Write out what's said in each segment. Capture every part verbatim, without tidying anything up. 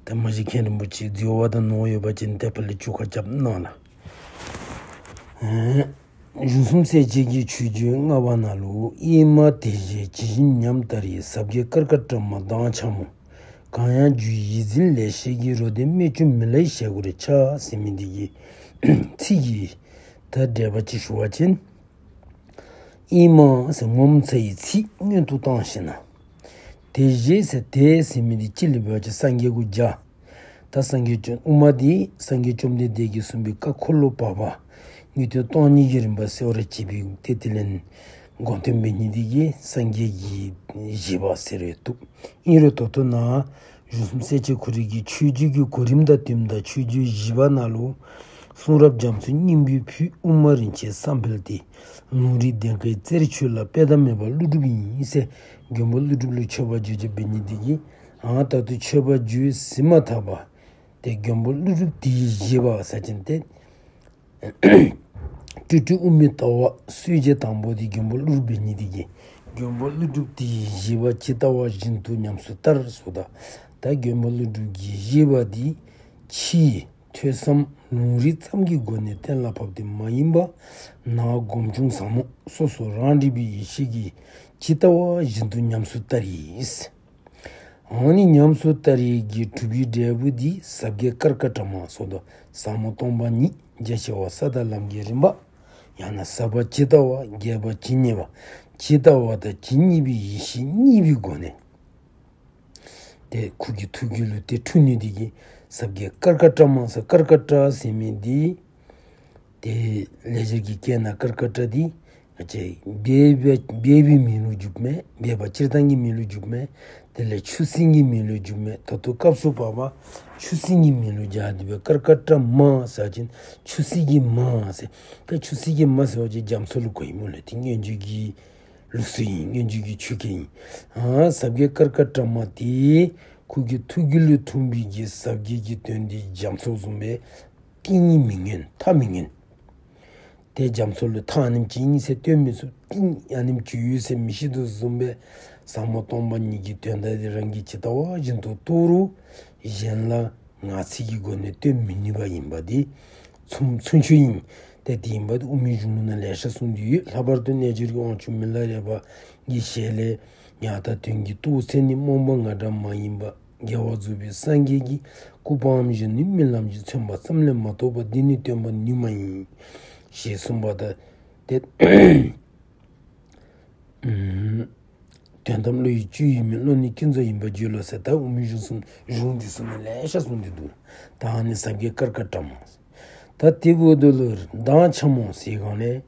ད་མ་གཞི་མཁན་རིན་པོ་ཆེ་རྫི་བ་དང་ནོར་ཡོད་པ་ཅན་དེ་ཕར་ལ་བཅུག་ཁ་རྒྱབ་གནང་ལ། གཞུང་གསུམ་གསལ་བྱེད་ཀྱི་ཆོས་བརྒྱུད་ལྔ་པ་ནང་ལུ་ཨེ་མ་དེ་བཞིན་ཇི་བཞིན་ཉམས་ལྟར་ཡི། ཟབ་རྒྱས་ཀར་ཀ་ཊ་མ་མདངས་འཆང་མོ། གང་ཡང་རྒྱུ་ཡི་ཡིད་འཛིན་ལེགས་བཤད་ཀྱི། རོ་ལྡན་རྨད་བྱུང་མི་ལའི་ཞལ་སྒོར་ཆགས། ཟེར་མི་འདི་གི་ཚིག་གི་ད་འགྲེལ་པ་ཅིག་ཞུ་བ་ཅིན། ཨེ་མ་ཟེར་ངོ་མཚར་བའི་ཚིག་སྔོན་དུ་བཏང་ཞིག་ན། དེ་བཞིན་ཟེར་དེ་ཟེར་མི་འདི་ཅི་ལ་འབད་བ་ཅིན་སངས་རྒྱས་སྐུ་བརྒྱ། ད་སངས་རྒྱས་བཅོམ་དབུ་མ་འདི་སངས་རྒྱས་བཅོམ་ལྡན་འདས་ཀྱིས་གསུངས་པའི་བཀའ་འཁོར་ལོ་བར་པ་དངོས་བསྟན་སྟོང་ཉིད་ཀྱི་རིམ་པ་གསལ་བར་བྱེད་པའི་ཏེ་དེ་ལས་དགོངས་དོན་འབད་ནི་འདི་གིས་སངས་རྒྱས་ཀྱི་བཞེད་པ་ཟེར་བའི་འདུག་ཨིན་རུང་ད་ལྟོ་ན་གཞུང་གསུམ་གསལ་བྱེད་ཁོ་རའི་གི་ཆོས་བརྒྱུད་ཀྱི་གོ་རིམ་དང་བསྟུན་ད་ཆོས་བརྒྱུད་བཞི་པ་ནང་ལུ་གསུང་རབ་རྒྱ་མཚོའི་སྙིང་པོའི་ཕུད་དབུ་མ་རིན་ཆེན་བསམ་འཕེལ་ཏེ། ལུང་རིགས་ལྡན་ཁའི་རྩེར་ཆོད་ལ། དཔེ་ཟླ་མེད་པ་ཀླུ་སྒྲུབ་ཡིན་ཟེར། མགོན་པོ་ཀླུ་སྒྲུབ་ལུ་མཆོད་པ་བརྗོད་བྱ་འབད་ནི་འདི་གིས། ཨ་ད་ལྟོ་མཆོད་པ་བརྗོད་ཟིན་མ་ཐག་པ། ཏེ་མགོན་པོ་ཀླུ་སྒྲུབ་དེའི་བཞེད་པ་ཟེར་ཅིན་ཏེ། སྤྲོས་བྲལ་དབུ་མའི་ལྟ་བ་སྲོལ་འབྱེད་དང་པོ་དེ་མགོན་པོ་ཀླུ་སྒྲུབ་འབད་ནི་འདི་གིས། མགོན་པོ་ཀླུ་སྒྲུབ་དེའི་བཞེད་པ་ཇི་ལྟ་བ་བཞིན་དུ་ཉམས་སུ་བསྟར་སོ། ད་ད་མགོན་པོ་ཀླུ་སྒྲུབ་ཀྱི་བཞེད་པ་འདི་ཕྱིའི་ཐོས་བསམ་ལུང་རིགས་ཙམ་གྱི་སྒོ་ནས་གཏན་ལ་ཕབ་སྟེ་མ་ཡིན་པ། ནང་སྒོམ་བྱུང་ཟབ་མོ་སོ་སོ་རང་རིག་པའི་ཡེ་ཤེས་ཀྱིས་ཇི་ལྟ་བ་བཞིན་དུ་ཉམས་སུ་བསྟར་ཡི། ཨ་ནི་ཉམས་སུ་བསྟར་ཡི་གི་གྲུབ་པའི་འབྲས་བུ་འདི་ཟབ་རྒྱས་ཀར་ཀ་ཊ་མ་སོགས་དང་ཟབ་མོ་སྟོང་པ་ཉིད་རྒྱ་ཆེ་བ་ས་དང་ལམ་གྱི་རིམ་པ། ཡང་ན་ཟབ་པ་ཇི་ལྟ་བ་རྒྱས་པ་ཇི་སྙེད་པ། ཇི་ལྟ་བ་དང་ཇི་སྙེད་པའི་ཡེ་ཤེས་གཉིས་པའི་སྒོ་ནས། ཏེ་ཁོ་གི་ཐུགས་རྒྱུད་ལུ་ཏེ་འཁྲུངས་ནི་འདི་གིས་ཟབ་རྒྱས་ཀར་ཀ་ཊ་མ་ཟེར། ཀར་ཀ་ཊ་ཟེར་མི་འདི་ཏེ་ལེགས་སྦྱར་གྱི་སྐད་ནང་ཀར་ཀ་ཊ་འདི་ང་བཅས་སྦས་པའི་སྦས་པའི་མིང་ལུ་འཇུག་མས། སྦས་པ་སྤྱིར་བཏང་གི་མིང་ལུ་འཇུག་མས། དེ་ལས་ཆུ་སྲིན་གྱི་མིང་ལུ་འཇུག་མས། ད་ལྟོ་སྐབས་སུ་བབ་པ་ཆུ་སྲིན་གྱི་མིང་ལུ་སྦྱར་ཏེ་སྦེ་ཀར་ཀ་ཊ་མ་ཟེར་ཅིན་ཆུ་སྲིན་གྱི་མ་ཟེར། ད་ཆུ་སྲིན་གྱི་མ་ཟེར་བ་ཅིན་རྒྱ་མཚོ་ལུ་གོ་ཡི་སྨོ་ལགས། དེ་སྔོན་བརྗོད་ཀྱི་ལུགས་སྲོལ་ཨིན། སྔོན་བརྗོད་ཀྱི་ཆོས་སྐད་ཨིན། ཨ་ཟབ་རྒྱས་ཀར་ཀ་ཊ་མ་དེ་ཁོ་གི་ཐུགས་རྒྱུད་ལུ་འཁྲུངས་པའི་གི་ཟབ་རྒྱས་ཀྱི་དོན་དེ་རྒྱ་མཚོ་བཟུམ་སྦེ་གཏིང་ནི་མི་ཉན་མཐའ་མི་ཉན། དེ་རྒྱ་མཚོ་ལུ་མཐའ་ཨ་ནེམ་ཅིག་ཨིན་ཟེར་སྟོན་མི་ཚུགས། གཏིང་ཨ་ནེམ་ཅིག་ཡོད་ཟེར་མི་ཤེས་དོ་བཟུམ་སྦེ་ཟབ་མོ་སྟོང་པ་ཉིད་ཀྱི་དོན་དག་དེ་རང་གིས་ཇི་ལྟ་བ་བཞིན་དུ་རྟོགས་རུང་གཞན་ལ་ངག་ཚིག་གི་སྒོ་ནས་སྟོན་མི་ནུས་པ་ཨིན་པ་དེ་ཚུན་ཚུན་ཆོད་ཨིན། ཏེ་དེ་ཨིན་པ་དེ་དབུ་མའི་གཞུང་ལུ་ནང་ལེ་ཤ་གསུངས་ཏེ་ཡོད། ལྷག་པར་དུ་རྣལ་འབྱོར་གྱི་དབང་ཕྱུག་མི་ལ་རས་པ་གི་ཞལ་ལས། ཉག་གི་དོན་གྱི་རྟོགས་ཚད་ནི། རྨོངས་པ་ང་འདྲ་མ་ཡིན་པ། རྒྱལ་བ་རྫོགས་པའི་སངས་རྒྱས་ཀྱི། སྐུ་པའམ་གཞན་ནུས་རྨི་ལམ་གྱིས། མཚོན་པ་ཙམ་ལས་མ་གཏོགས་པ། འདི་ནི་སྟོན་པ་ནུས་མ་ཡིན། ཞེས་གསུངས་པ་དང་། ཏེ། དོན་དམ་བློ་ཡི་བཅུད་ཡིན་མིན། བློ་ནི་ཀུན་རྫོབ་ཡིན་པར་བརྗོད་ལོ་ཟེར། ད་དབུ་མའི་གཞུང་གསུམ་གཞུང་འདི་གསུམ་ནས་ལེ་ཤ་གསུངས་ཏེ་འདུག། ད་ཨ་ནི་ཟབ་རྒྱས་ཀར་ཀ་ཊ་མ། ད་དེ་འབདཝ་ད་ལུ་མདངས་འཆང་མོ་ཟེར་གང་ལས།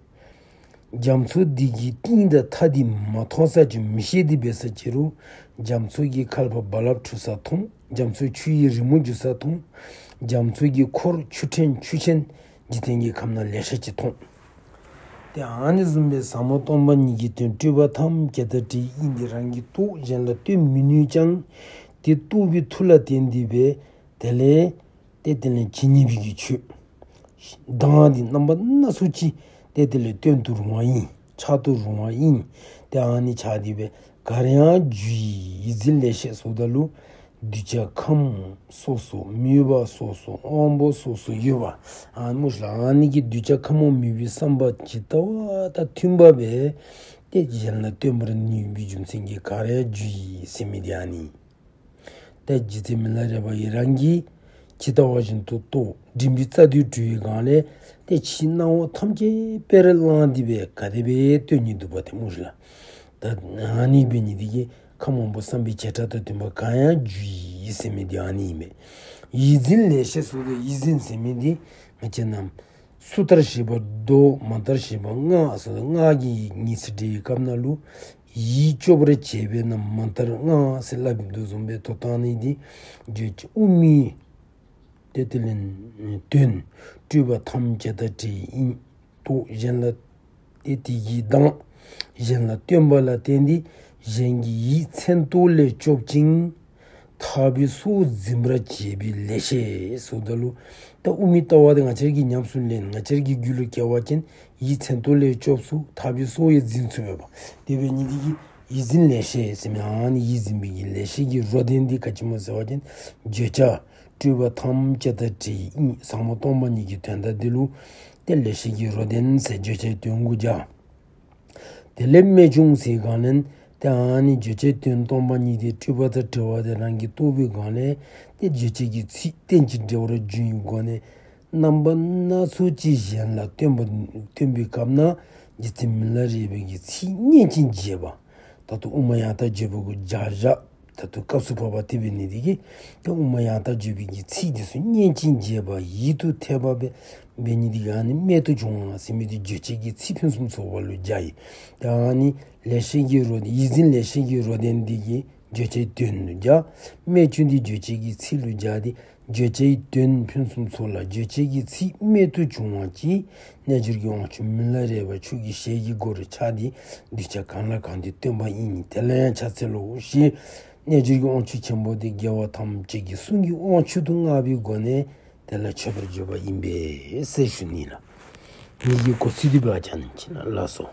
རྒྱ་མཚོ་འདི་གི་གཏིང་དང་མཐའ་འདི་མ་མཐོང་ས་ཅིག་མི་ཤེས་ཏེ་འབད་ས་ཅིག་རུང་། རྒྱ་མཚོ་གི་ཁ་ལ་ཕར་རྦ་རླབས་འཁྲུག་ས་མཐོང་། རྒྱ་མཚོའི་ཆུ་ཡི་རི་མོ་འགྱུ་ས་མཐོང་། རྒྱ་མཚོ་གི་འཁོར་ཆུ་ཕྲན་ཆུ་ཆེན་འཇིག་རྟེན་གྱི་ཁམས་ན་ལེ་ཤ་ཅིག་མཐོང་། ཏེ་ཨ་ནི་བཟུམ་སྦེ་ཟབ་མོ་སྟོང་པ་ཉིད་ཀྱི་དོན་སྤྲོས་པ་ཐམས་ཅད་དང་བྲལ་བའི་དབྱིངས་འདི་རང་གིས་རྟོགས། གཞན་ལ་སྟོན་མི་ནུས་ཀྱང་། དེ་རྟོགས་པའི་མཐུ་ལ་བརྟེན་ཏེ་སྦེ་དེ་ལས། ཏེ་དེ་ལས་ཇི་སྙེད་པའི་གི་ཆོས་གདངས་འདི་རྣམ་པ་སྣ་ཚོགས་ཅིག་ཏེ་དེ་ལས་སྟོན་དུ་རུང་བ་ཨིན། འཆར་དུ་རུང་བ་ཨིན། ཏེ་ཨ་ནི་ཆ་འདི་སྦེ་གར་ཡང་རྒྱུ་ཡི་ཡིད་འཛིན་ལེགས་བཤད་སོགས་དག་ལུ་གདུལ་བྱ་ཁམས་སོ་སོ་མོས་པ་སོ་སོ་དབང་པོ་སོ་སོ་ཡོད་པ། ཨ་ནི་སྨོ་ཤིག་ལགས། ཨ་ནི་གི་གདུལ་བྱ་ཁམས་མོས་པའི་བསམ་པ་ཇི་ལྟ་བ་དང་མཐུན་པ་སྦེ་ཏེ་གཞན་ལ་སྟོན་པར་ནུས་པའི་རྒྱུ་མཚན་གྱིས་གར་ཡང་རྒྱུ་ཡི་ཟེར་མི་འདི་ཨ་ནི། ཏེ་རྗེ་བཙུན་མི་ལ་རས་པ་ཡིས་རང་གིས་ཇི་ལྟ་བ་བཞིན་དུ་རྟོགས། མགྲིན་པའི་རྩ་མདུད་གྲོལ་བའི་སྒང་ལས་ཏེ་ཕྱིའི་སྣང་བ་ཐམས་ཅད་དཔེར་བླངས་ཏེ་སྦེ་ག་དེ་སྦེ་སྟོན་ནི་འདུག་པ་དེ་སྨོ་ཤིག་ལགས། ད་ཨ་ནི་འབད་ནི་འདི་གིས་ཁམས་དབང་པོ་བསམ་པའི་བྱེ་བྲག་དང་མཐུན་པ་གང་ཡང་རྒྱུ་ཡི་ཟེར་མི་འདི་ཨ་ནི་ཨིན་པས། ཡིད་འཛིན་ལེགས་བཤད་སོགས་ལས་ཡིད་འཛིན་ཟེར་མི་འདི་ང་བཅས་རྣམས་སུ་ལྟར་ཞེས་པ་མདོ། མ་ལྟར་ཞེས་པ་སྔགས་སོགས་སྔགས་ཀྱི་ངེས་ཚིག་འགྲེལ་བའི་སྐབས་ནང་ལུ། ཡིད་སྐྱོབ་པར་བྱེད་པས་ན་མ་ལྟར་སྔགས་ཟེར་སླབ་ཡོདཔ་བཟུམ་སྦེ་ཐོབ་ཐང་ནི་འདི་བརྗོད་ཀྱི་དབུ་མའི་ཏེ་དེ་ལས་དོན་སྤྲོས་པ་ཐམས་ཅད་དང་བྲལ་ཨིན་རྟོགས། གཞན་ལ་ཏེ་དེ་གི་གདངས་གཞན་ལ་སྟོན་པ་ལ་བརྟེན་ཏེ་གཞན་གྱི་ཡིད་མཚན་རྟོག་ལས་སྐྱོབ་ཅིང་། ཐར་པའི་སྲོག་འཛིན་པར་བྱེད་པའི་ལེགས་བཤད་ཟེརཝ་ད་ལུ། ད་དབུ་མའི་ལྟ་བ་དེ་ང་བཅས་ཀྱིས་ཉམས་སུ་ལེན། ང་བཅས་ཀྱི་རྒྱུད་ལུ་སྐྱེ་བ་ཅིན་ཡིད་མཚན་རྟོག་ལས་སྐྱོབ་ཚུགས། ཐར་པའི་སྲོག་ཡང་འཛིན་ཚུགས་པས། དེ་འབད་ནི་འདི་གིས་ ཡིད་འཛིན་ལེགས་བཤད་ཟེར་མི་ཨ་ནི་ཡིད་འཛིན་པའི་གི་ལེགས་བཤད་ཀྱི་རོ་ལྡན་འདི་ག་ཅི་མོ་ཟེར་བ་ཅན། བརྗོད་བྱ་སྤྲོས་པ་ཐམས་ཅད་དང་བྲལ་བའི་དབྱིངས་ཟབ་མོ་སྟོང་པ་ཉིད་ཀྱི་དོན་དག་འདི་ལུ་ཏེ་ལེགས་བཤད་ཀྱི་རོ་ལྡན་ཟེར། བརྗོད་བྱའི་དོན་དགུ་བརྒྱ། དེ་ལས་རྨད་བྱུང་ཟེར་སྒང་ལས་ཏེ་ཨ་ནི་བརྗོད་བྱའི་དོན་སྟོང་པ་ཉིད་དེ་སྤྲོས་པ་དང་བྲལ་བ་དེ་རང་གིས་རྟོགས་པའི་སྒང་ལས་ཏེ་བརྗོད་བྱའི་གི་ཚིག་རྟེན་ཅིང་འབྲེལ་བར་འབྱུང་བའི་སྒོ་ནས། རྣམ་པ་སྣ་ཚོགས་ཀྱིས་གཞན་ལ་སྟོན་པ་སྟོན་པའི་སྐབས་ན་རྗེ་བཙུན་མི་ལ་རས་པའི་གི་ཚིག་སྙན་ཅིང་འཇེབས་པ། ད་དུང་དབུ་མ་ཡང་དག་བརྗོད་པའི་གི་བརྗོད་བྱ། ད་དུང་སྐབས་སུ་བབ་པ་དེ་འབད་ནི་དེ་གིས་ཏེ་དབུ་མ་ཡང་དག་བརྗོད་པའི་གི་ཚིག་དེ་ཚུ་སྙན་ཅིང་འཇེབས་པ་ཡིད་དུ་འཐད་པ་འབད་འབད་ནི་དེ་གིས་ཨ་ནི་རྨད་དུ་བྱུང་བ་ཟེར་མི་དེ་བརྗོད་བྱའི་གི་ཚིག་ཕུན་སུམ་ཚོགས་པ་ལུ་བརྗོད་ཡི། ཏེ་ཨ་ནི་ལེགས་བཤད་ཀྱི་རོ་ཡིད་འཛིན་ལེགས་བཤད་ཀྱི་རོ་ལྡན་འདི་གིས་བརྗོད་བྱའི་དོན་ལུ་བརྗོད། རྨད་བྱུང་འདི་བརྗོད་བྱའི་གི་ཚིག་ལུ་བརྗོད་དེ། བརྗོད་བྱའི་དོན་ཕུན་སུམ་ཚོགས་ལ་བརྗོད་བྱའི་གི་ཚིག་རྨད་དུ་བྱུང་བ་ཅིག་རྣལ་འབྱོར་གྱི་དབང་ཕྱུག་མི་ལ་རས་པ་མཆོག་གི་ཞལ་གྱི་སྒོ་རུ་ཆགས་ཏེ། གདུལ་བྱ་གང་ལ་གང་འདུལ་སྟོན་པ་ཡིན། དེ་ལ་ཡང་ཕྱག་འཚལ་ལོ་ཞེས་རྣལ་འབྱོར་གྱི་དབང་ཕྱུག་ཆེན་པོ་དེ་རྒྱལ་བ་ཐམས་ཅད་ཀྱི་གསུང་གི་དབང་ཕྱུག་ཏུ་བསྔགས་པའི་སྒོ་ནས་དེ་ལ་མཆོད་པར་བརྗོད་པ་ཡིན་པས་ཟེར་ཞུ་ནི་ལགས། ངེད་ཀྱི་གོ་ཚུལ་འདི་འབད་བ་ཅིན་ལགས་སོ།